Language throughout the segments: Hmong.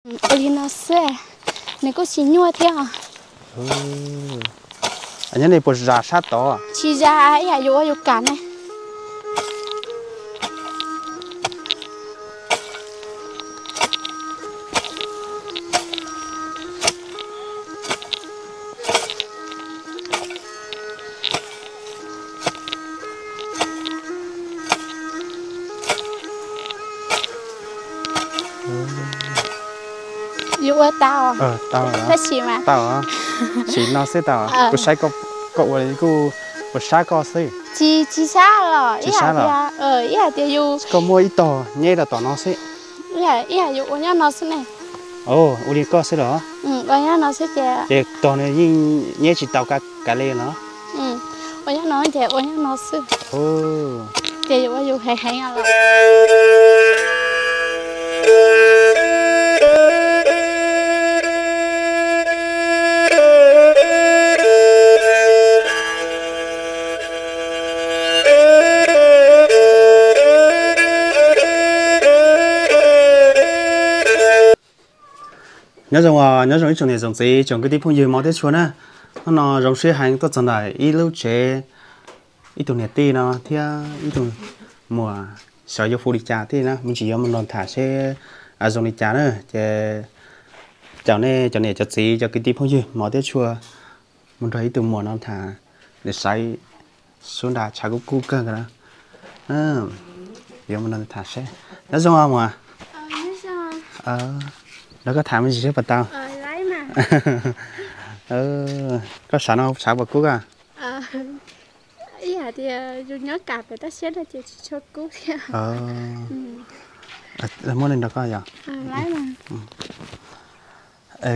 Ua li no xwb, nws kuj tsis nyuaj thiab. Nyob nej puas zam sab tod? Tsis zam, ib yam yus ua yus kam ne. Yus ua tau, tau, tab sis mas tau, sim no xwb tau. Kuv saib koj ua kuj, kuv sab koj xwb. Tsis, tsis sab los, tsis sab los, ib hais tias yus, koj muab ib tog nyeb rau tom no xwb. Ib hais yus ua nyob no xwb ne. Ua li koj xwb los? Ua nyob no xwb ces, ces tog nws yeej nyeb tsis tau kav li no. Ua nyob no ces ua nyob no xwb. Ces yus ua yus heev heev los. Nyob zoo, nyob zoo ib tsoom niam tsoom txiv, tsoom kwv tij phooj ywg hmov thiab tshua na. Hnub no zoo siab heev tuaj txog ntawm ib lub tsev, ib tug niam tij no thiab ib tug muam xyov yuav hu li cas thiab na, me ntsis yuav mus nrog tham seb zoo li cas na. Ces caum nej cov niam cov txiv cov kwv tij phooj ywg hmov thiab tshua mus nrog ib tug muam no tham, nws saib sub nra tshav kub kub kawg nkaus na. Yuav mus nrog nws tham seb. Nyob zoo muam. Nrog koj tham me ntsis seb puas tau. Koj sab no tshav puas kub koj? Ib hais tias yus nyob kam pem toj siab no ces tsis tshua kub thiab. Muab li nrog koj yog.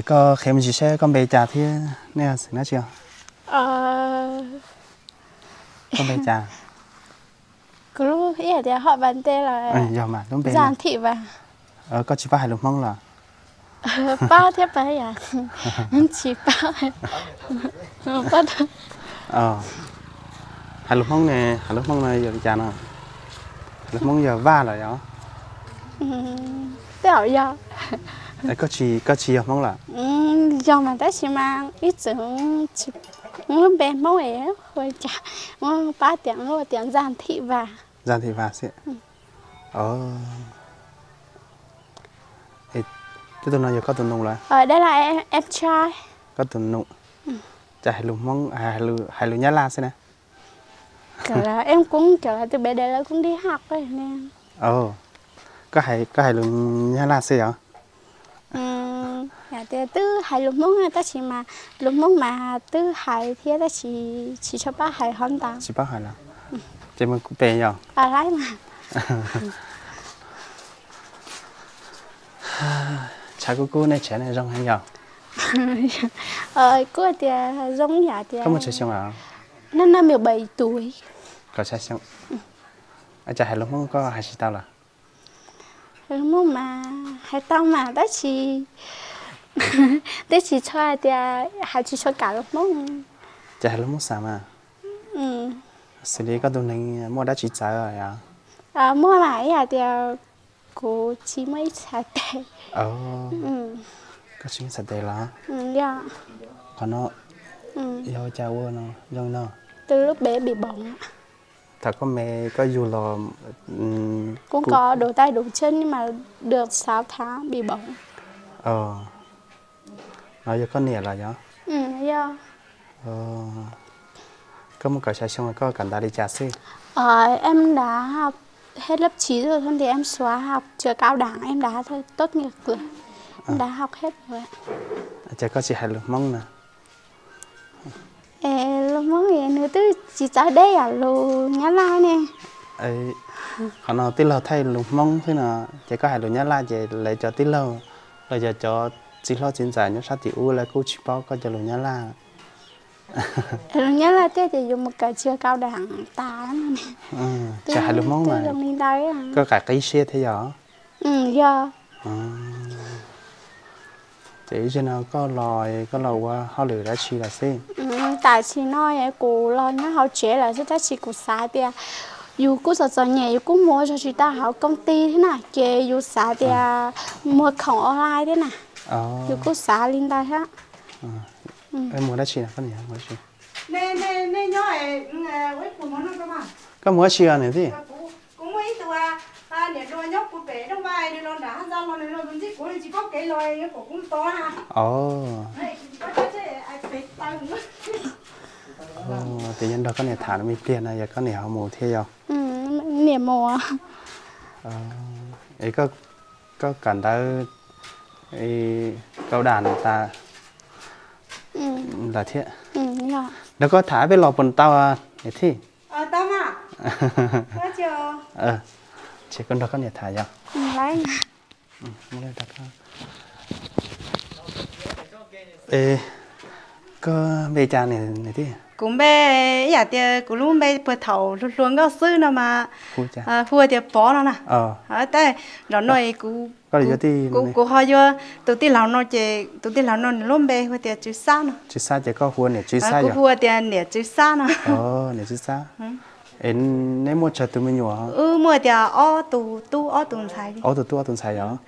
Koj qhia me ntsis seb koj npe cas thiab nej xeem dab tsi os? Koj npe cas? Kuv lub ib hais tias hom pas nte los yog mas lub npe Zaj Thim Vas. Koj tsis paub hais lus Hmoob los? Paub thiab paub yam, tsis paub. Hais lus Hmoob ne, hais lus Hmoob no yog li cas no? Hais lus Hmoob yog vaj los yog? Tej zaum yog. Koj tsis, koj tsis yog Hmoob lawm? Yog mas tab sis mas ib txwm lub npe Hmoob es hu cas, pab tias hu tias Zaj Thim Vas. Zaj Thim Vas xwb. Tej tug no yog koj tus nus lawm? Koj tus nus. Cas hais lus Hmoob, hais lus Nyab Laj xwb na? Em cũng kiểu là từ bé đến lớn cũng đi học rồi nên. Koj hais, koj hais lus Nyab Laj xwb yog? Hais tias twb hais lus Hmoob tab sis mas lus Hmoob mas twb hais thiab tab sis tsis tshua paub hais hov ntau. Tsis paub hais los? Ces mus kuv pem yog? Tshav kub kub nej tsev neeg zoo heev yog? Kuj tias zoo yam tias. Koj muaj tsawg xyoo lawm? Năm nay mười bảy tuổi. Kaum xya xyoo. Cas hais lus Hmoob koj hais tsis tau lawm? Hais lus Hmoob mas hais tau mas tab sis, tab sis txhob hais tias hais tsis tshua kam lus Hmoob. Ces hais lus Hmoob xav mas. Xws li koj tus neeg muaj dab tsi txawv yog? Muaj mas ib hais tias kuv tsis muaj ib txhais tes. Koj tsis muaj txhais tes los? Yog. Qhov no yog ua cas ua no zoo no? Từ lúc bé bị bỏng. Thaum koj me koj yug los. Cũng có đổ tay đổ chân nhưng mà được sáu tháng bị bỏng. No yog koj niam los yog? Yog. Koj muaj kaum xya xyoo koj kawm ntawv li cas xwb? Em đã học hết lớp chín rồi, xong thì em xóa học trường cao đẳng, em đã thôi, tốt nghiệp rồi. Em đã học hết rồi. Ces koj tsis hais lus Hmoob na? Lus Hmoob nws twb tsis txawv deb yam lus Nyab Laj ne. Qhov no tij laug thaij lus Hmoob xwb no, ces koj hais lus Nyab Laj ces lawv cov tij laug los yog cov txiv hlob txiv ntxawm nyob sab tim ub lawv kuj tsis paub koj cov lus Nyab Laj. Lus Nyab Laj tiag ces yus mus kawm trường cao đẳng tas. Ces hais lus Hmoob mas koj qab qib siab thiab yog? Yog. Ces ib zaug no koj los, koj los ua hauj lwm dab tsi lawm xwb? Tam sim no kuv los nyob hauv tsev lawm xwb tab sis kuv xav tias Yus kuj txom txom nyem, yus kuj mus ua zog tsis tau hauv koom ti thiab na, ces yus xav tias muag khoom online thiab na, yus kuj xav li ntawd thiab. Muag dab tsi? Koj muag dab tsi os niam tij? Ces yog nrog koj niam tham me pliag no yog koj niam ho mus thiab yog? Niam mus. Es koj kawm ntawv kau dam tas lawm thiab? Nrog koj tham peb los puas tau niam tij? Ces koj nrog koj niam tham yog? Koj npe cas niam tij? Kuv npe, ib yam tias kuv lub npe puag thaum hluas hluas nkauj xwb no mas hu tias Pov no na. Tab nram no kuv ho yuav tus tij laug no ces tus tij laug no nws lub npe hu tias Tswv Xab no. Tswv Xab ces koj hu niam Tswv Xab, kuv hu tias niam Tswv Xab no. Niam Tswv Xab. Es neb muaj tsawg tus me nyuam? Wb muaj tias ob tug tub ob tug ntxhais li. Ob tug tub ob tug ntxhais yog?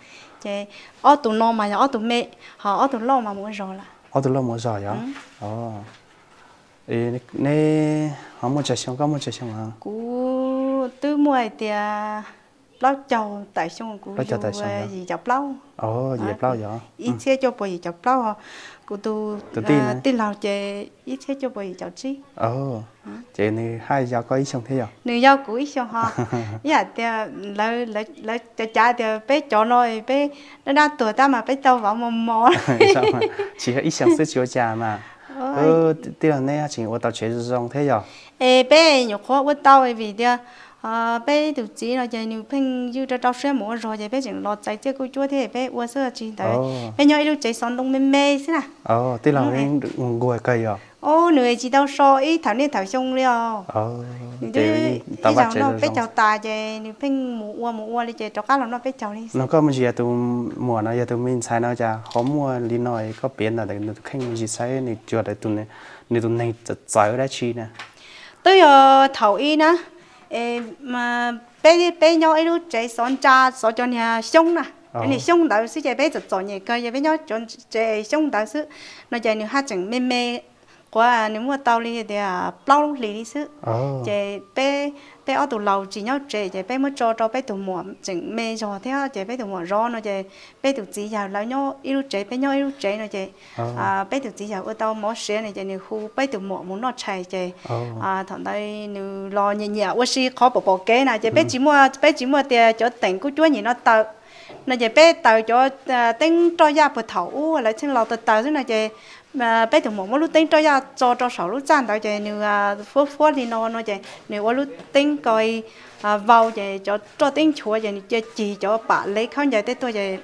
Ces ob tug no mas yog ob tug me, ho ob tug loj mas mus ua zog lawm. Ob tug loj mus ua zog yog? Neb ho muaj tsawg xyoo, koj muaj tsawg xyoo? Kuv twb muaj hais tias plaub caug tawm xyoo, kuv yug yim caum plaub. Yim caum plaub yog? Ib txhiab cuaj puas yim caum plaub. Kuv tus tij laug ces ib txhiab cuaj puas yim caum tsib. Ces nws haj yau koj ib xyoo thiab yog? Nws yau kuv ib xyoo ho. Ib yam tias lawv cav cav tias peb cov no peb dab dab tuag tab mas peb tau vauv mos mos. Tsis yog ib xyoo xwb tsis ua cas mas. Tij laug neb tseem ua tau tsev zoo zoo thiab yog? Es peb nyuam qhuav ua tau vim tias peb tus txiv no ces nws pheej ywj rau rau siab mus ua zog ces peb tseem los txais txiaj kuj cuab thiab peb ua xwb tsis ntawd. Peb nyob ib lub tsev xov ntoo me me xwb na. Tij laug nquag kawg yog? Nws tsis tau so ib thaum niaj thaum xyoo li os. Nws twb ib zaug noj peb caug tas ces nws pheej mus ua mus ua li ces rov qab los noj peb caug li. No koj me ntsis yog tus muam no yog tus me ntxhais no cas ho muaj li no, koj piav ntawm nws tus kheej me ntsis saib nws cuag nws tus neeg txawv txawv dab tsi na. Twb yog thaum ib na, peb peb nyob ib lub tsev xov ntsa xov cov niag xyoob na, cov niag xyoob ntawd xwb ces peb txom txom nyem kawg ces peb nyob cov tsev xyoob ntawd xwb no ces nws haj tseem me me, quav nws muaj tau li tias plaub lub hlis li xwb. Ces peb peb ob tug laus tsis nyob tsev ces peb muab tso rau peb tus muam tseem me zog thiab ces peb tus muam zov no ces peb tus txiv yawg lawv nyob ib lub tsev peb nyob ib lub tsev no ces peb tus txiv yawg ua tau mov siav no ces nws hu peb tus muam mus noj tshais ces thaum ntawd nws los nyiam nyiam ua si qhov pom pom kev na ces peb tsis muaj peb tsis muaj tias cov teem kuj cuab nyim no taws no ces peb taws cov teeb roj yaj puag thaum ub lawv txheej laus taws taws xwb no ces peb tus muam muab lub teeb roj yaj tso rau saum lub txaj ntawd ces nws fuab fuab li no no ces nws ua lub teeb ko vau ces cov roj teeb nchuav ces nws cia cig cov pam lev khaub ncaws tej tuaj ces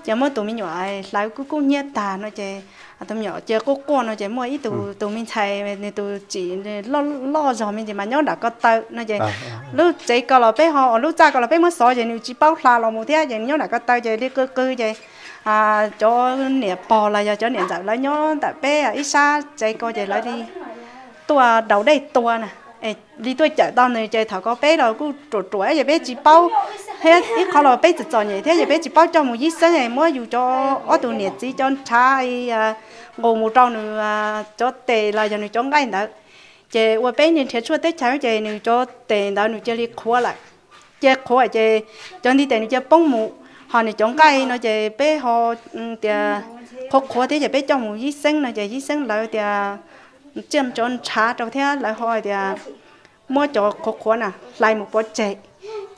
ces muab tus me nyuam hlawv kub kub hnyiab tag no ces tus me nyuam cia quaj quaj no ces muaj ib tug tus me ntxhais nws tus tsim loj loj zog me ntsis mas nyob nram ko taw no ces lub tsev ko los peb ho lub txaj ko los peb muab xov ces nws tsis paub hla los mus thiab ces nws nyob nram ko taw ces li qw qw ces cov niam pog los yog cov niam ntxawm lawv nyob ntawm peb ib sab tsev ko ces lawv li tuaj daus dej tua na, li tuaj cawm tau nws ces thaum ko peb los kuj ruam ruam ces peb tsis paub thiab ib qhov los peb txom txom nyem thiab ces peb tsis paub coj mus yib xeeb es muab yus cov ob tug niam txiv cov ntshav nqus mus rau nws cov tes los yog nws cov nqaij ntawd. Ces ua peb niag nrhiav tshuaj teb chaws ces nws cov tes ntawd nws cia li qhuav lawm. Cia qhuav ces cov ntiv tes nws cia poob mus, ho nws cov nqaij no ces peb ho tias qhuav qhuav thiab ces peb coj mus yib xeeb no ces yib xeeb lawv tias tsiaj cov ntshav rau thiab lawv ho tias muab cov qhuav qhuav na hlais mus pov tseg,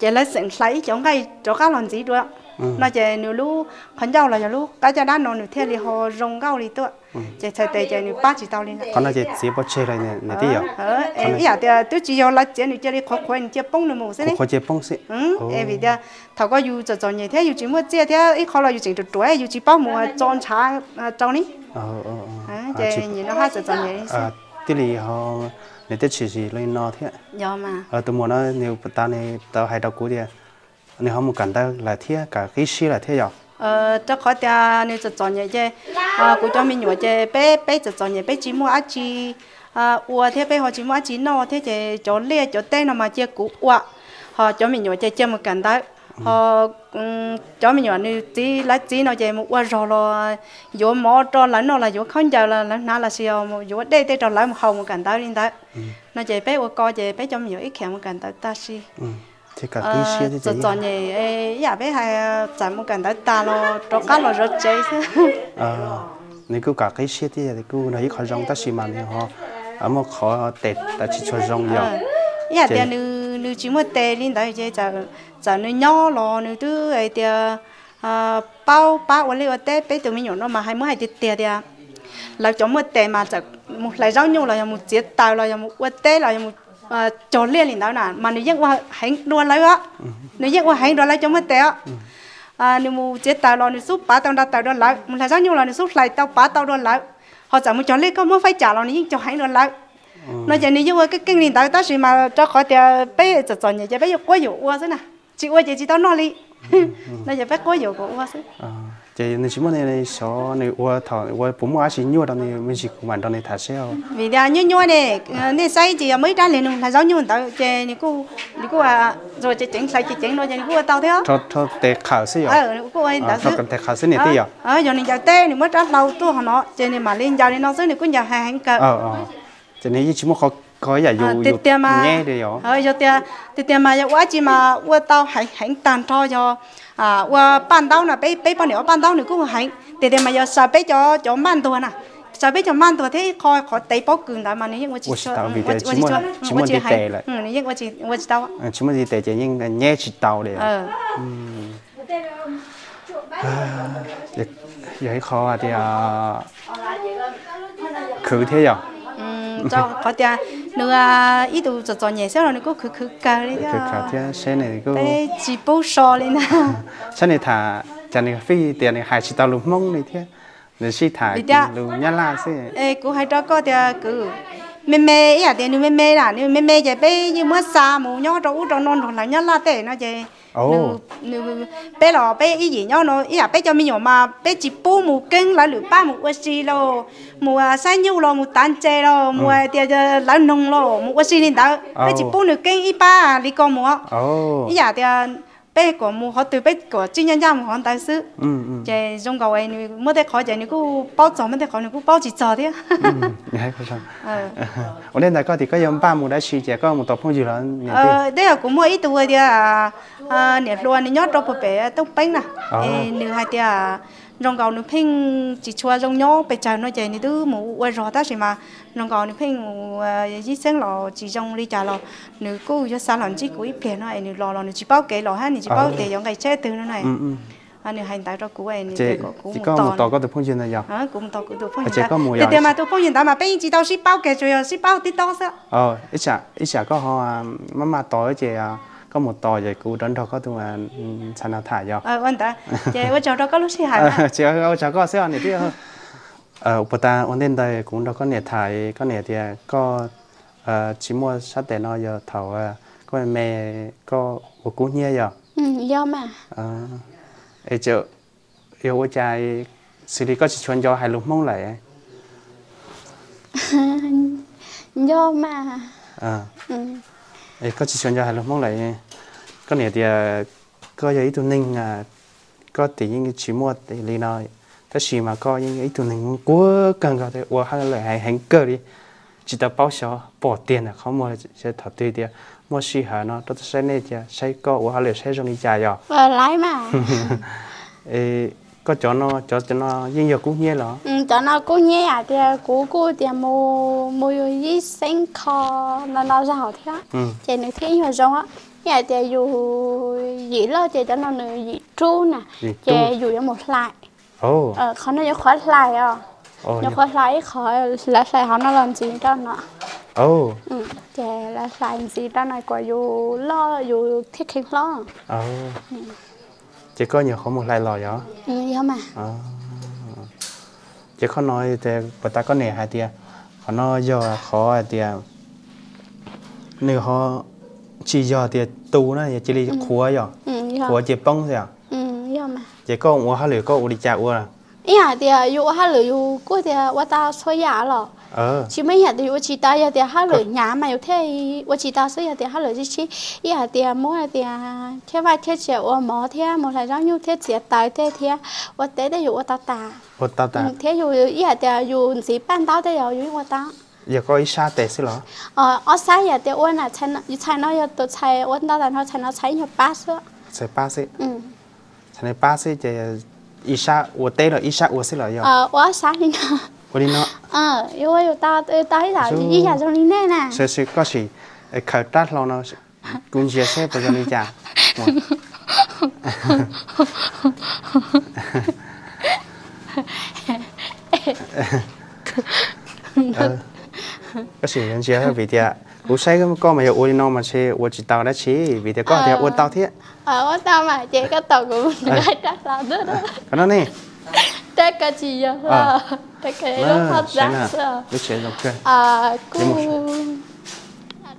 ces lawv xeem hlais ib cov nqaij rov qab los ntxiv dua. No ces nws lub qhov ncauj los yog lub qab caj dab no nws thiaj li ho zoo nkauj li tuaj. Ces txhais tes ces nws pab tsis tau li. Qhov no ces txiav pov tseg lawm niam tij yom? Ib yam tias twb tsis yog lawv txiav nws cia li qhuav qhuav nws cia poob nws mus xwb ne. Qhuav cia poob xwb. Es vim tias thaum ko yus txom txom nyem thiab yus tsis muaj txiaj thiab ib qho los yus tseem ruam ruam yus tsis paub mus tso ntshav rau ne. Ces nyim no haj txom txom nyem li xwb. Thiaj li ho nws thiaj tshwm sim li no thiab. Yog mas. Tus muam no nws puas tas nws tau hais rau kuv tias nws ho mus kawm ntawv lawm thiab kawm qib siab lawm thiab yom? Rau qhov tias nws txom txom nyem ces kuv cov me nyuam ces peb peb txom txom nyem peb tsis muaj dab tsi ua thiab peb ho tsis muaj dab tsi noj thiab ces cov liaj cov teb no mas cia kuv ua, ho cov me nyuam ces cia mus kawm ntawv, ho cov me nyuam nws txiv lawv txiv no ces mus ua zog los yuav mov rau lawv noj los yuav khaub ncaws los lawv hnav los sis yuav dej tej rau lawv mus haus mus kawm ntawv li ntawd. No ces peb ua ko ces peb cov me nyuam ib khiav mus kawm ntawv tag si. Txom txom nyem ib yam peb hais, txawm mus kawm ntawv tas los rov qab los zov tsev xwb. Nws kuj kam qib siab thiab kuj nrog ib qho zoo tab sis mas nws ho muaj qhov tes tsis tshua zoo yom. Ib yam tias nws tsis muaj tes li ntawd ces txawm nws nyob los nws twb hais tias paub pab ua liaj ua teb, peb tus me nyuam no mas hais muab hais tiag tiag tias lawv cov muaj tes mas txawm mus hlais zaub nyuj los yog mus txiav taws los yog mus ua teb los yog mus cog liaj li ntawd na mas nws yeej ua heev dua lawv os. Nws yeej ua heev dua lawv cov muaj tes os. Nws mus txiav taws los nws xub pav tau nra taws dua lawv, mus hlais zaub nyuj los nws xub hlais tau pav tau dua lawv, ho txawm mus cog liaj koj muab faib tsam los nws yeej cog heev dua lawv. No ces nws yeej ua keej keej li ntawd tab sis mas rau qhov tias peb txom txom nyem ces peb yeej quab yuam ua xwb na, tsis ua ces tsis tau noj li. No ces peb quab yuam kom ua xwb. Ces nws tsis muaj, xyov nws ua thaum ua puas muaj dab tsi nyuaj rau nws me ntsis kuv mam nrog nws tham seb. Vim tias nyuaj nyuaj ne, nej saib ces yog muaj ib rab liag nws hlais zaub nyuj ntawd ces nws kuj, nws kuj ua ceev ceev hlais ceev ceev no ces nws kuj ua tau thiab. Rho tes qhawv xwb yom. Kuj ua li ntawd xwb. Tes qhawv xwb niam tij yom. Yog nws ncaws teb nws muab rab hlau tuaj hov no ces nws mam li ncaws li no xwb nws kuj ncaws heev heev kawg. Ces nws yeej tsis muaj qhov ib yam yus tiag tiag mas, yog tias tiag tiag mas yog ua dab tsi mas ua tau heev heev tag nrho yog ua paj ntaub no, peb poj niam ua paj ntaub nws kuj heev tiag tiag mas yog saws peb cov cov maj ntuag na, saws peb cov maj ntuag thiab ib qho qhov tev pob kws ntawd mas nws yeej ua tsis tau, nws yeej ua tsis tau. Tsis muaj ntiv tes ces yeej nyeb tsis tau li. Yog ib qho tias khwv thiab yom. Qhov tias nws ib tug txom txom nyem xwb los nws kuj khwv khwv kawg li thiab. Seb nws kuj tsis pub so li ntag. Saib nws tham, cas nws fij tias nws hais tsis tau lus Hmoob li thiab, nws sij tham lus Nyab Laj xwb. Kuv hais rau koj tias kwv, me me ib yam tias nws me me na, nws me me ces peb yeej muab xa mus nyob rau ub rau no nrog lawv Nyab Laj tej no ces nws, peb los peb ib yim nyob no ib yam peb cov me nyuam mas peb tsis pub mus keeb lawv lwm pab mus ua si los mus saib nyuj los mus tav ntses los mus tias lawv noog los mus ua si li ntawd, peb tsis pub nws keeb ib pab li ko mus. Ib yam tias peb kom mus qhov twg peb kom tsib ncaj ncaj mus qhov ntawd xwb. Ces zoo nkaus nws muaj tej qhov ces nws kuj paub txog, muaj tej qhov nws kuj paub tsis txog thiab. Ua ntej ntawd koj tias koj yuav npaj mus dab tsi ces koj mus tos phooj ywg los? Tej yog kuv muaj ib tug tias niam hluas nws nyob rau puag pem Tooj Peeb na, nws hais tias zoo nkaus nws pheej tsis tshua zoo nyob pes tsawg no ces nws twb mus ua zog tab sis mas zoo nkaus nws pheej mus yib xeeb los tsis zoo li cas los nws kuj yuav xav los ntsib kuv ib pliag no es nws los los nws tsis paub kev los thiab nws tsis paub tias yuav nqis tsheb twg no na. Nws hais ntawd rau kuv, kuv mus tos koj tus phooj ywg ntawd yog? Kuv mus tos kuv tus phooj ywg ntawd. Tiag tias mas tus phooj ywg ntawd mas peb yeej tsis tau sib paub kiag, tsuas yog sib paub TikTok xwb. Ib tsam koj ho maj mam tos ces koj mus tos ces kuv rov nrog koj tus ntxhais no tham yog? Ua ntawd ces ua tsaug rau koj lub sij hawm. Tsis ua tsaug koj xwb niam tij. Puag ta ua ntej ntawd kuv nrog koj niam tham, koj niam tias koj tsis muaj sab tes no yog thaum koj me me koj ua kub hnyiab yog? Yog ua cas xws li koj tsis tshua nco hais lus Hmoob lawm? Nco mas. Koj tsis tshua nco hais lus Hmoob lawm, koj niam tias koj yog ib tug neeg, koj tias yeej tsis muaj li no, tab sis mas koj yeej yog ib tug neeg quab kawg nkaus, ua hauj lwm heev kawg li, tsis tau paub xyov pom tiag ntawm qhov muag. Thaum twg tias muaj sij hawm no rov saib nej cia saib koj ua hauj lwm saib zoo li cas yog? Koj cov no, cov no yeej yog kub hnyiab los? Cov no kub hnyiab hais tias kuv kuj tias mus mus yus yib xeeb kho no no zog thiab, ces nws thiaj yog zoo. Ib hais tias yus yim loj ces cov no nws yim rub na, ces yus yuav mus hlais. Qhov no yuav qhuav hlais os, yuav qhuav hlais ib qho, lawv hlais hauv no los ntxiv rau no. Ces lawv hlais ntxiv rau no kom yus loj yus thiaj kheev hlob. Ces koj nyuam qhuav mus hlais los yog? Ces qhov no, puas tas koj niam hais tias qhov no yog qhov hais tias nws ho tsis yog tias tu na, yog cia li qhuav yog, qhuav ces poob xwb os. Ces koj ua hauj lwm koj ua li cas ua? Ib hais tias yus ua hauj lwm yus kuj tias ua tau txhua yam los, Tsis muaj ib yam twg yus ua tsis tau, yog tias hauj lwm hnyav mas yus thiaj ua tsis tau xwb, yog tias hauj lwm tsis tsis ib yam tias muab tias thiab vaj thiab tsev ua mov thiab mus hlais zaub nyuj thiab txiav taws tej thiab ua teb tej yus ua tau tas. Thiab yus ib yam tias yus ntxiv paj ntaub tej yog yus yeej ua tau. Yog koj ib sab tes xwb los? Ob sab, yam tias ua na, txhais no yog tus txhais ua ntau tas no, txhais no txhais ib nyuag pab xwb. Txhais pab xwb. Txhais pab xwb ces ib sab ua teb los ib sab ua xwb los yog? Ua ob sab li no. Ua li no. Yuav ua yus tau, tau ib yam zoo li nej na. Koj sim khaws rab hlau no kuv ntsia seb puas zoo li cas. Koj sim ntsia vim tias kuv saib koj mas yog ua li no mas ntshe ua tsis tau dab tsi, vim tias koj tias ua tau thiab. Ua tau mas ces koj tos kuv. Qhov no ne. Rab kaw tsis yog, rab kaw lub qhov txaj xwb. Lub tsev zoo kawg. Kuv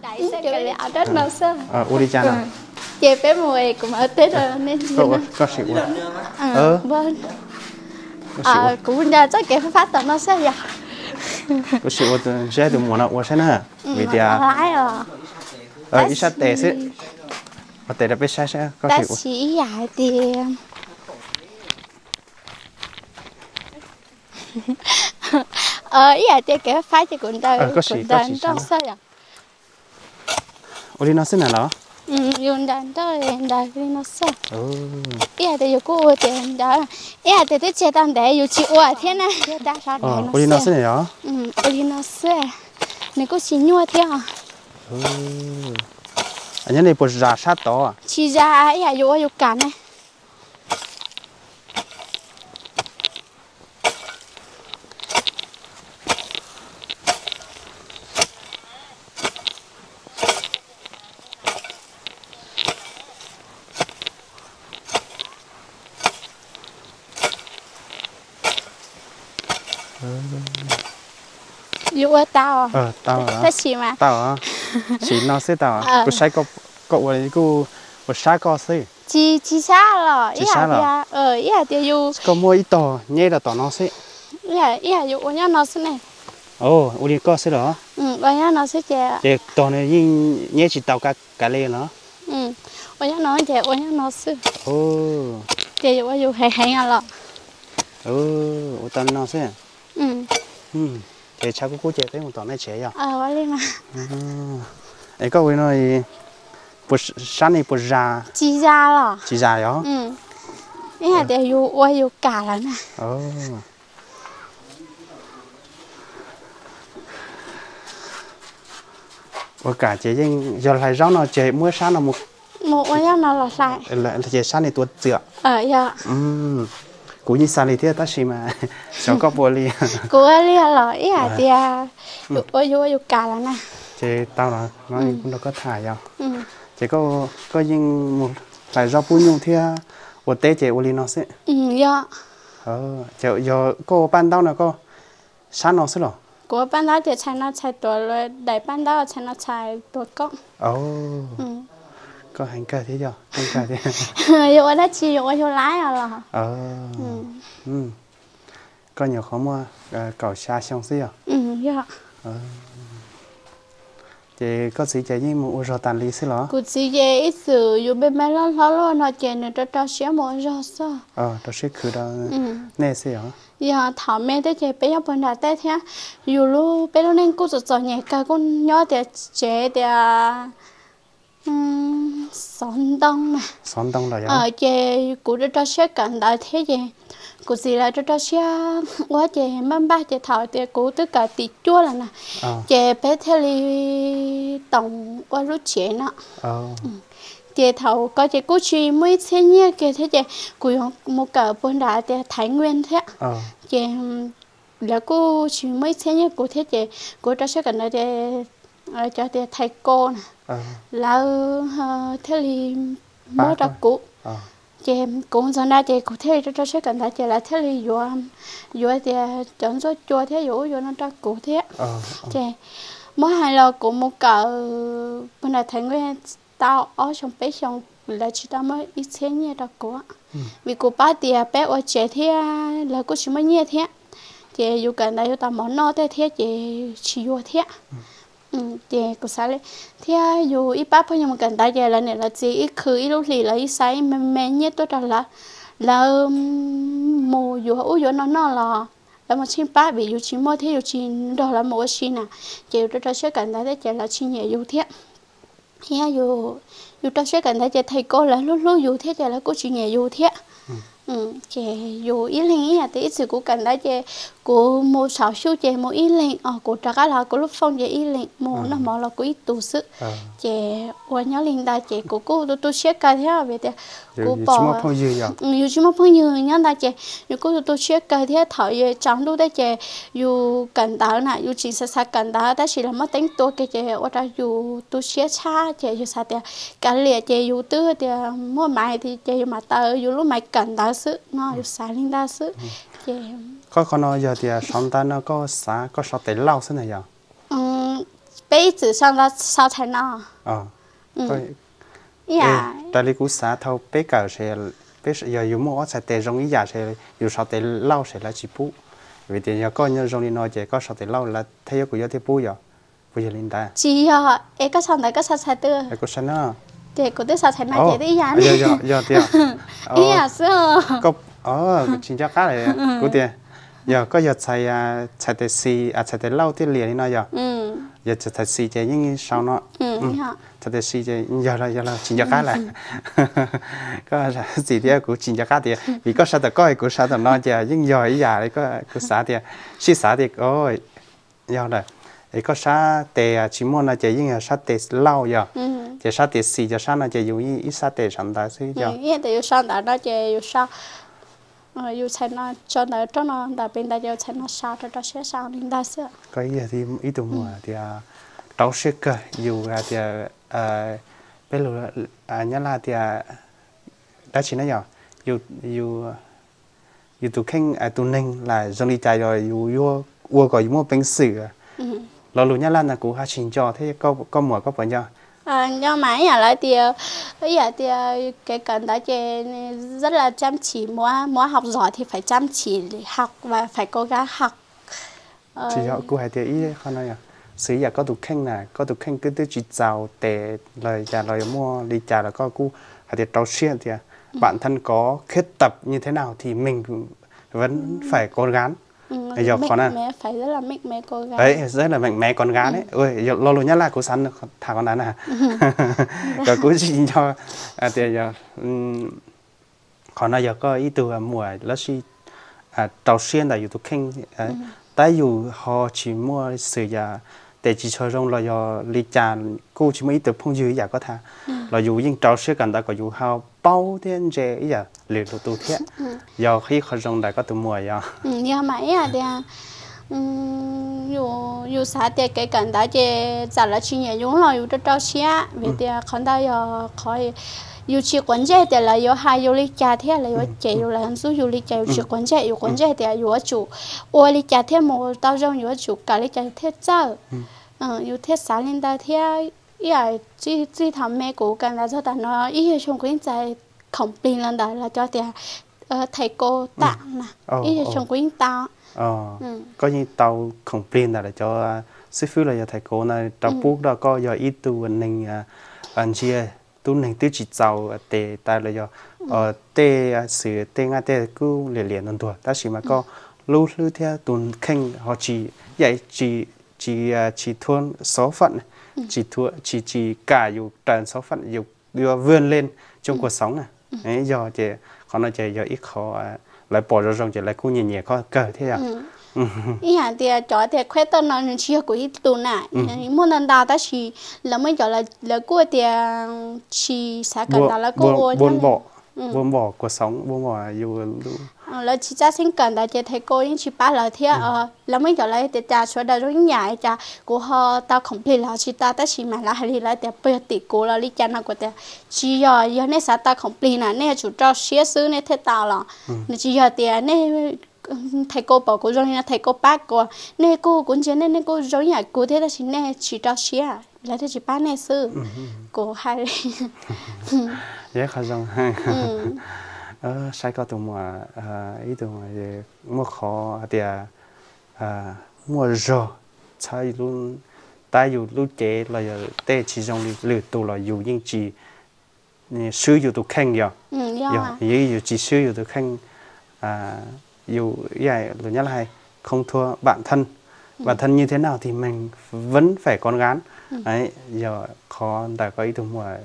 daim xwb, kawg li rab no xwb. Ua li cas no? Ces peb mus es kuv mam teb rau nej. Koj sim ua. Kuv nco txoj kev fab fab tom no xwb yom. Koj sim ua, ntsib tus muam no ua saib na, vim tias ib sab tes xwb. Ua tes rau peb saib saib koj sim ua. Tab sis ib yam hais tias, ib yam tias kev fab ces kuv ntaus, kuv ntaus nroj xwb yom. Ua li no xwb na los? Yus ntaus nroj, ntaus li no xwb. Ib yam tias yus kuj ua tias ntaus, ib yam tias twb tseg tau ntev yus tsis ua thiab na. Ua li no xwb na yom? Ua li no xwb, nws kuj tsis nyuaj thiab. Nyob li puas zam sab tod? Tsis zam, ib yam yus ua yus kam ne. Yus ua tau, tau tab sis mas tau, sim no xwb tau. Kuv saib koj ua kuj ua sab koj xwb. Tsis, tsis sab los, ib yam tias, ib yam tias yus, koj muab ib tog nyeb rau tom no xwb. Ib yam yus ua nyob no xwb ne. Ua li koj xwb los? Ua nyob no xwb ces, ces tog no yeej nyeb tsis tau kav li los? Ua nyob no ces ua nyob no xwb. Ces yus ua yus heev heev los. Ua tau li no xwb. Ces tshav kub kub ces peb mus tom nej tsev yom? Es koj ua li no, sab no puas zam? Tsis zam los. Tsis zam yom? Ib yam tias yus ua yus kam lawm na. Ua kam ces yeej yog hlais zaub no ces muab sab no mus, mus ua nyob no los hlais, ces sab no tuav txias. Kuv yeej xav li thiab tab sis mas xyov koj puas li. Kuv ua li los ib yam tias ua yus ua yus kam lawm na. Ces tau los no kuv nrog koj tham yom. Ces koj yeej mus hlais zaub pub nyuj thiab ua teb ces ua li no xwb. Yog, ces yog koj ua paj ntaub no koj sab no xwb los? Kuv ua paj ntaub ces txhais no txhais tuav daim paj ntaub, txhais no txhais tuav koob. Koj heev kawg thiab yog, heev kawg thiab. Yus ua dab tsi yus ua yus laib os los. Koj nyuam qhuav muaj kaum xya xyoo xwb yog? Yog. Ces koj txiv ces yeej mus ua zog tas li xwb los? Kuv txiv ces ib txwm yus me me loj hlob luaj no ces nws rau rau siab mus ua zog xwb. Rau siab khwv rau nej xwb yog? Yog thaum me thiab ces peb nyob puag nram teb thiab, yus lub, peb lub neej kuj txom txom nyem kawg, kuj nyob tias tsev tias xov ntoo na. Xov ntoo los yog? Ces kuv rau rau siab kawm ntawv thiab ces kuv txiv lawv rau rau siab ua ces npaj npaj ces thaum tias kuv twb kawm tim cuaj lawm na, ces peb thiaj li toom ua lub tsev no. Ces thaum ko ces kuj tsis muaj ib txhiab nyiaj kiag thiab ces kuv yuav mus kawm puag nram tias Thaiv Nkuaj thiab. Ces lawv kuj tsis muaj ib txhiab nyiaj kuv thiab ces kuv rau siab kawm ntawv tias cov tias Thaiv Ko na, lawv thiaj li muab rau kuv. Ces kuv ntxog nra ces kuv thiaj li rau rau siab kawm ntawv ces lawv thiaj li yuav, yuav tias cov ntxuaj cua thiab yuav ub yuav no rau kuv thiab. Ces muab hais los kuv mus kawm puag nram Thaiv Nkuaj tau ob xyoo peb xyoo, lawv tsis tau muab ib txhiab nyiaj rau kuv, vim kuv paub tias peb ua tsev thiab lawv kuj tsis muaj nyiaj thiab. ces yus kawm ntawv yuav tau mov noj tej thiab ces tsis yuav thiab. Ces kuv xav li, thiab yus ib pab phooj ywg mus kawm ntawv ces lawv niam lawv txiv ib khw ib lub hlis lawv ib xav ib me me nyiaj tuaj rau lawv, lawv mus yuav ub yuav no noj los lawv mus tsheej pab vim yus tsis muaj thiab yus tsis nrog lawv mus ua si na, ces yus rau rau siab kawm ntawv thiab ces lawv tsis nyiam yus thiab. Thiab yus rau siab kawm ntawv ces thầy cô lawv hlub hlub yus thiab ces lawv kuj tsis nyiam yus thiab. Ces yus ib leeg ib yam tias ib txwm kuv kawm ntawv ces kuv mus saum xyuj ces mus ib leeg os, kuv rov qab los kuv lub fooj ces ib leeg, mus noj mov los kuv ib tug xwb. Ces ua nyob li ntawd ces kuv kuj tu tu siab kawg thiab vim tias kuv pom yus tsis muaj phooj ywg nyob ntawd ces yus kuj tu tu siab kawg thiab. Thaum tsaus ntuj thiab ces yus kawm ntawv na yus tseem xav xav kawm ntawv tab sis los muab teeb tua kiag ces ua rau yus tu siab tshaj ces yus xav tias kav liam ces yus twb tias muaj maiv ces yus mam taws yus lub maiv kawm ntawv xwb no, yus xav li ntawd xwb. Ces koj qhov no yog tias sau ntawv no koj xav koj sau tes lauj xwb na yog? Peb ib txwm sau ntawv sau tshais no. Raws li kuv xav thaum peb kawm ces peb yog yus muaj ob txhais tes zoo ib yam ces yus sau tes lauj ces lawv tsis pub. Vim tias yog koj zoo li no ces koj sau tes lauj lawv thiaj yuav kuv yuav thiaj pub yog, puas yog li ntawd? Tsis yog, es koj sau ntawv koj sau txhais twg? Kuv sau no. Ces kuv twb sau txhais no ces twb ib yam. Yog tias ib yam xwb. Tsis nco qab li. Kuv tias yog koj yog txhais, txhais tes xis, txhais tes lauj thiaj liam li no yog? Yog txhais xis ces yeej sau no. Txhais tes xis ces yog los yog los tsis nco qab lawm. Koj txim thiab kuv tsis nco qab tias vim koj sau tom koj kuv sau tom no ces yeej yog ib yam li. Kuv xav tias, sib xav tias yog lawm, es koj sab tes tsis muaj no ces yeej yog sab tes lauj yog, ces sab tes xis cov sab no ces yus ib sab tes sau ntawv xwb yog. Yus sau ntawv no ces yus sau, yus txhais no tso ntawv rau no ntawm pem ntawd ces yus txhais no sau rau rau siab sau li ntawd xwb. Koj ib tug muam tias rau siab kawg yus hais tias, peb lus Nyab Laj tias dab tsi na yog, yus tus kheej tus neeg lam zoo li cas yog yus yuav ua kom yus muaj peev xwm. Lo lus Nyab Laj ntawd kuv haj tsis nco thiab, koj muam koj puas nco? Nco mas ib yam lawv tias, ib yam tias kev kawm ntawv ces rất là chăm chỉ, muốn học giỏi thì phải chăm chỉ học và phải cố gắng học. Tsis yog, kuv hais tias ib qho no yog xws yam koj tus kheej na, koj tus kheej twb twb tsis txaus tes los cas los yog muaj li cas los koj kuj hais tias rau siab tias bản thân có khuyết tật như thế nào thì mình vẫn phải cố gắng. Yog qhov na, rất là mạnh mẽ, cố gắng. Lo lus Nyab Laj kuv xav tham qhov ntawd na, kom kuv tsis nco tias yog qhov no yog koj ib tug muam lab sis rau siab ntawm yus tus kheej, tab yus ho tsis muaj xwm yam tes tsis tshua zoo los yog li cas, kuj tsis muaj ib tug phooj ywg ib yam koj tham, los yus yeej rau siab kawm ntawv kom yus ho paub thiab ntse ib yam lwm tus thiab. Yog ib qho zoo ntawm koj tus muam yog. Yog mas ib yam tias yus xav tias kev kawm ntawv ces txawm lawv tsis nyiam yus los yus rau rau siab vim tias qhov ntawd yog qhov yus tsis quav ntsej tias lawv yuav hais yus li cas thiab lawv yuav cem yus lawv ntxub yus li cas, yus tsis quav ntsej, yus quav ntsej tias yus yuav tsum ua li cas thiaj mus tau zoo, yus yuav tsum kawm li cas thiaj txawj. Yus thiaj xav li ntawd thiab. Ib yam txij thaum me kuv kawm ntawv txog tav no ib yog xyoo kuv yeej txais khoom plig los ntawm lawv cov tias thầy cô tặng na, ib yog xyoo kuv yeej tau. Koj yeej tau khoom plig ntawm lawv cov xib fwb los yog thầy cô na rau pub rau koj yog ib tug neeg ntsia, tub neeg twb tsis txaus tes taw los yog tej xwm tej nqaij tej kuj liam liam ntuag ntuag tab sis mas koj lub hlwb thiab tus kheej ho tsis, yam tsis, tsis, tsis thua số phận, tsis, tsis kam yus raws số phận, yus yuav vươn lên trong cuộc sống na. Yog ces qhov no ces yog ib qho lawv pom zoo zoo ces lawv kuj nyiam nyiam koj kawg thiab yog. Ib yam tias cov tias khuyết tật no nws tsis yog kuv ib tug na, muaj ntau ntau tab sis lawv muaj cov lawv kuj tias tsis xav kawm ntawv lawv kuj ua vươn lên trong cuộc sống, vươn lên yus lub, lawv tsis txawj xeeb kawm ntawv ces thầy cô yeej tsis pab lawv thiab. Lawv muaj cov lawv tias cas sawv daws zoo ib yam cas kuv ho tau khoom plig los tsis tau tab sis mas lawv hais li lawv tias puas yog tim kuv los li cas no kuv tias tsis yog, yog nej xav tau khoom plig na nej yuav tsum rau siab xwb nej thiaj tau los. Nws tsis yog tias nej, thầy cô pom kuv zoo li no thầy cô pab kuv, nej kuj, kuv ntsia nej, nej kuj zoo ib yam kuv thiab tab sis nej tsis rau siab lawv thiaj tsis pab nej xwb. Kuv hais li. Yog qhov zoo. Saib koj tus muam, ib tug muaj qhov hais tias muaj zog, txhawb yus lub, tab yus lub cev los yog tej tsis zoo li lwm tus los yus yeej tsis swb yus tus kheej yog, yog yus tsis swb yus tus kheej, yus, lus Nyab Laj hais không thua bản thân, bản thân như thế nào thì mình vẫn phải cố gắng. Yog qhov ntawm koj ib tug muam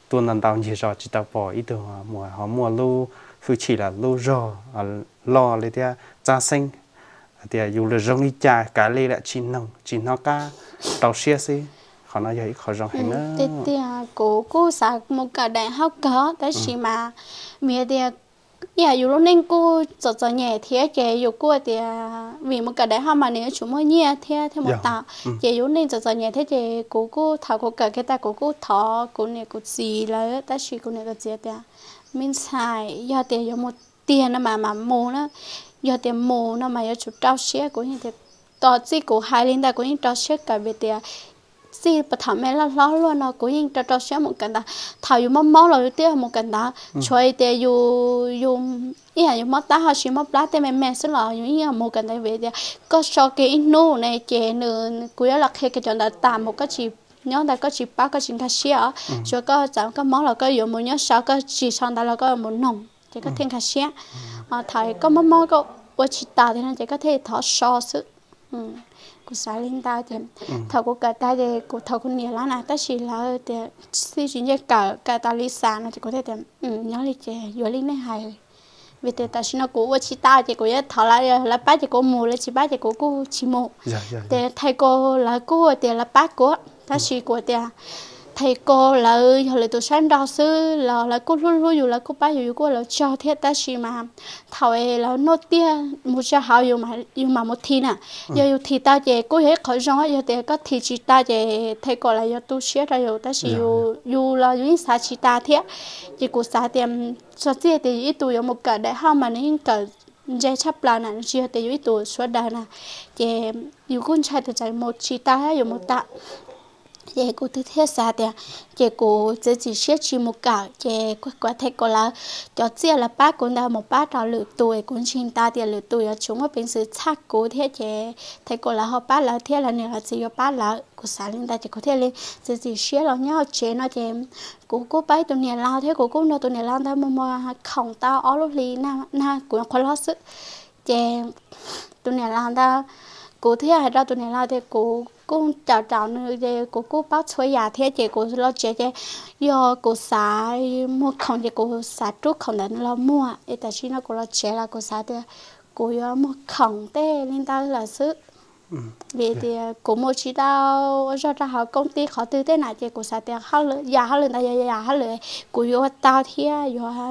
tuaj ntau ntau ncig zos tsis tau pom ib tug muam ho muaj lub hwj chim los lub zog loj li thiab txaus xeeb hais tias yus lub zoo li cas kav liam tsis noog tsis hnov qab, rau siab xwb. Qhov no yog ib qho zoo heev na. Tiag tiag kuv kuj xav mus kawm daim hauj kawg tab sis mas vim tias ib yam yus lub neej kuj txom txom nyem thiab ces yus kuj tias vim mus kawm daim hauj mas nws yuav tsum muaj nyiaj thiab thiaj mus tau, ces yus lub neej txom txom nyem thiab ces kuv kuj thaum kuv kawm kiag tag kuv kuj thov kuv niam kuv txiv lawm tab sis kuv niam kuv txiv tias me ntxhais yog tias yuav mus tiag no mas mam mus na, yog tias mus no mas yuav tsum rau siab. Kuv yeej tias tos txij kuv hais li ntawd kuv yeej rau siab kawm vim tias txij puag thaum me loj hlob luaj no kuv yeej rau rau siab mus kawm ntawv. Thaum yus mob mob los yus twb mus kawm ntawv, tshuav tias yus, yus ib yam yus mob tab ho sis mob plab tej me me xwb los yus yeej mus kawm ntawv vim tias koj so kiag ib hnub ne ces nws, kuv yuav los qhia kiag cov ntawd tas mus, koj tsis nyob ntawd koj tsis paub koj tsis nkag siab os. Tsuas koj txawm koj mob los koj yuav mus nyob so, koj tsis so ntawv los koj yuav mus noog ces koj thiaj nkag siab. Thaum koj mob mob koj ua tsis tas tiag no ces koj thiaj thov so xwb. Kuv xav li ntawd ces thaum kuv kawm tag ces kuv thov kuv niam lawv na tab sis lawv tias xij tsis nyiam kawm, kawm tas li xav no ces kuv thiaj tias nyob li ces yuav li nej hais. Vim tias tam sim no kuv ua tsis tau ces kuv yuav thov lawv, lawv pab ces kuv mus, lawv tsis pab ces kuv kuj tsis mus. Ces thầy cô lawv kuj tias lawv pab kuv tab sis kuv tias thầy cô lawv yog lwm tus saib nrog xwb los lawv kuj hlub hlub yus, lawv kuj pab yus, yus kuj ua lawv tsaug thiab tab sis mas thaum lawv noj tiag mus tsa hauv yus mam mus thim na. Yog yus thim tau ces kuj yog ib qhov zoo, yog tias koj thim tsis tau ces thầy cô lawv yuav tu siab rau yus tab sis yus los yus yeej xav tsis tas thiab. Ces kuv xav tias txog txij tias yus ib tug yuav mus kawm daim hauj mas nws yeej kawm ntse tshaj plaws na, tsis yog tias yus ib tug sawv daws na, ces yus kuj ntshai tias tsam mus tsis tau thiab yuav mus tau. Ces kuv twb thiaj xav tias ces kuv txiav txim siab tsis mus kawm ces kuv thov thầy cô lawv cov txiaj lawv pab kuv ntawd mus pab rau lwm tus es kuv ntseeg tau tias lwm tus yuav tsum muaj peev xwm txhawb kuv thiab ces thầy cô lawv ho pab lawv thiab lawv niam lawv txiv yuav pab lawv. Kuv xav li ntawd ces kuv thiaj li txiav txim siab los nyob tsev no ces kuv kuj pab tus niam laus thiab kuv kuj nrog tus niam laus ntawd mus muag khoom tau ob lub hlis na, kuv nyuam qhuav hlob xwb. Ces tus niam laus ntawd, kuv thiaj hais rau tus niam laus tias kuv kuj caum caum nws ces kuv kuj paub txhua yam thiab ces kuv los tsev ces yog kuv xav muag khoom ces kuv xav rub khoom ntawd los muag es tam sim no kuv los tsev los kuv xav tias kuv yuav muag khoom tej li ntawd lawm xwb. Vim tias kuv mus tsis tau ua zog rau hauv koob tij qhov twg tej na ces kuv xav tias yam hauj lwm ntawd yog yam hauj lwm kuv yuav ua tau thiab yuav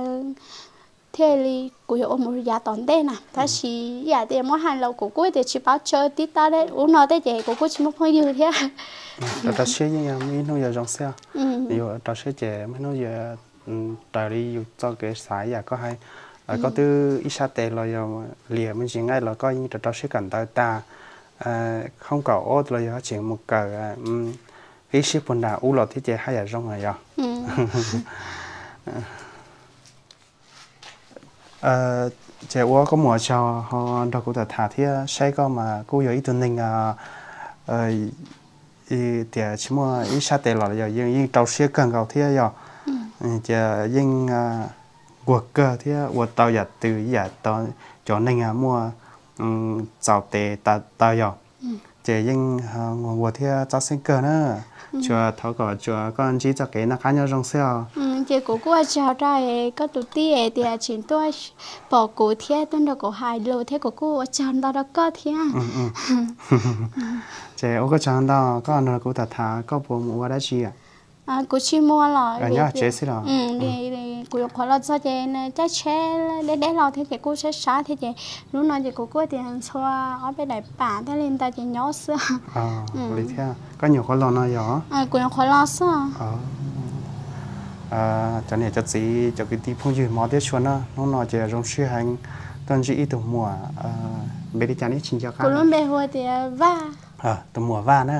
thiaj li kuv yuav ua mus yav tom ntej na. Tab sis yam tias muab hais los kuv kuj tias tsis paub tsawg tib tab ub no tej ces kuv kuj tsis muaj phooj ywg thiab. Rau rau siab yeej muaj ib hnub yuav zoo xwb. Yus rau siab ces muaj hnub yuav raws li yus txoj kev xav yam koj hais. Koj twb ib sab tes los yog liam me ntsis nqaij los koj yeej rau rau siab kawm ntawv tag, hoob kaum ob los yog tseem mus kawm ib sij puag nram ub los thiab ces haj yam zoo yog. Ces ua koj muam tsaug ho nrog kuv tham tham thiab saib koj mas kuj yog ib tug neeg tias tsis muaj ib sab tes los yog yeej rau siab kawg nkaus thiab yog, ces yeej nquag kawg thiab ua tau yam twg yam cov neeg muaj txaus tes taw yog, ces yeej nquag nquag thiab txaus xeeb kawg na. Tsuas thov kom tsuas koj ntsib txoj kev noj qab nyob zoo xwb os. Ces kuv kuj ua tsaug rau koj tus tij tias tseem tuaj pom kuv thiab tuaj nrog kuv hais lus thiab kuv kuj ua tsaug ntau rau koj thiab. Ces ua koj tsaug ntau, koj nrog kuv tham tham koj puas mus ua dab tsi? Kuv tsis mus los nyob tsev xwb los? Kuv nyuam qhuav los txog ces nws caij tsheb deb deb los thiab ces kuj sab sab thiab ces hnub no ces kuv kuj tias ntxhua ob peb daim pam thiaj li ntawd ces nyob xwb. Li thiab koj nyuam qhuav los no yog? Kuv nyuam qhuav los xwb. Cov niam cov txiv cov kwv tij phooj ywg hmov thiab tshua na, hnub no ces zoo siab heev tuaj ntsib ib tug muam, npe li cas neb tsis nco qab? Kuv lub npe hu tias Vaj. Tus muam Vaj na,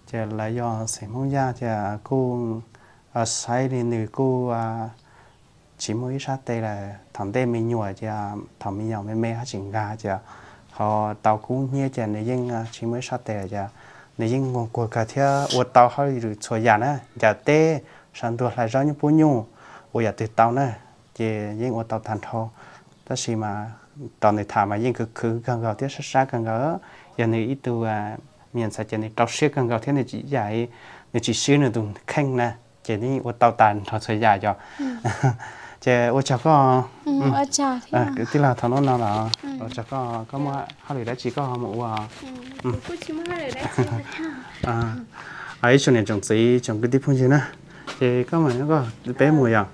ces lawv yog xeem Hmoob Yaj ces kuj saib li nws kuj tsis muaj ib sab tes lawm, thaum ntej me nyuam ces thaum me nyuam me me haj tseem nkag ces tau kub hnyiab ces nws yeej tsis muaj ib sab tes, nws yeej muag kuag kawg thiab ua tau hauj lwm txhua yam na, ncaws teb, saw ntuag, hlais zaub, nyuj pub nyuj, ua yam twg tau na, ces yeej ua tau tag nrho. Tab sis mas rau nws tham mas yeej khwv khwv kawg nkaus thiab sab sab kawg nkaus. Yog nws ib tug me nyuam ntxhais ces nws rau siab kawg nkaus thiab nws tsis yam, nws tsis swb nws tus kheej na, ces yeej ua tau tag nrho txhua yam yom. Ces ua tsaug koj, kwv tij laug, thaum no los ua tsaug koj, koj muaj hauj lwm dab tsi koj ho mus ua. Ib tsoom niam tsoom txiv tsoom kwv tij phooj ywg na, ces koj mam nyob koj peb mus yom.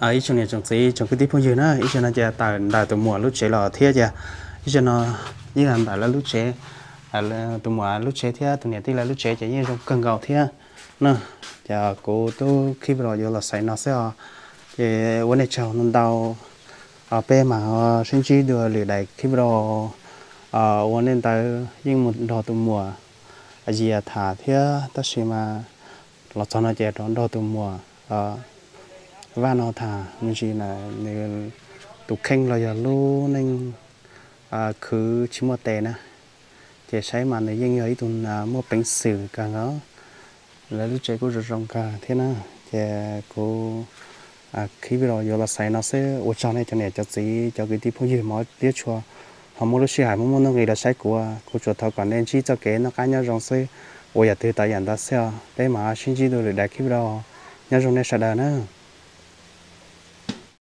Ib tsoom niam tsoom txiv tsoom kwv tij phooj ywg na, ib zaug no ces tawm ntawm tus muam lub tsev los thiab ces ib zaug no yeej los ntawm lawv lub tsev, tus muam lub tsev thiab tus niam tij lawv lub tsev ces yeej zoo kawg nkaus thiab na. Ces kuv tub khib los yuav los xaiv no xwb os. Ces ua nej tsaug ntau ntau, peb mam sib ntsib dua lwm daim khib los. Ua nej ntawd yeej mus nrog tus muam Yias tham thiab tab sis mas los txog no ces rov nrog tus muam Vaj no tham me ntsis na, nws tus kheej los yog lub neej khwv tsis muaj tes na, ces saib mas nws yeej yog ib tug muaj peev xwm kawg nkaus. Lawv lub tsev kuj zoo zoo kawg thiab na. Ces kuv khib los yuav los xaiv no xwb, ua tsaug nej cov niam cov txiv cov kwv tij phooj ywg hmov thiab tshua ho muaj lub sij hawm muaj muaj nuj nqis los saib kuv. Kuv tsuas thov kom nej ntsib txoj kev noj qab nyob zoo xwb, ua yam twg tau yam ntawd xwb os. Peb mam sib ntsib dua lwm daim khib los, nyob zoo nej sawv daws na.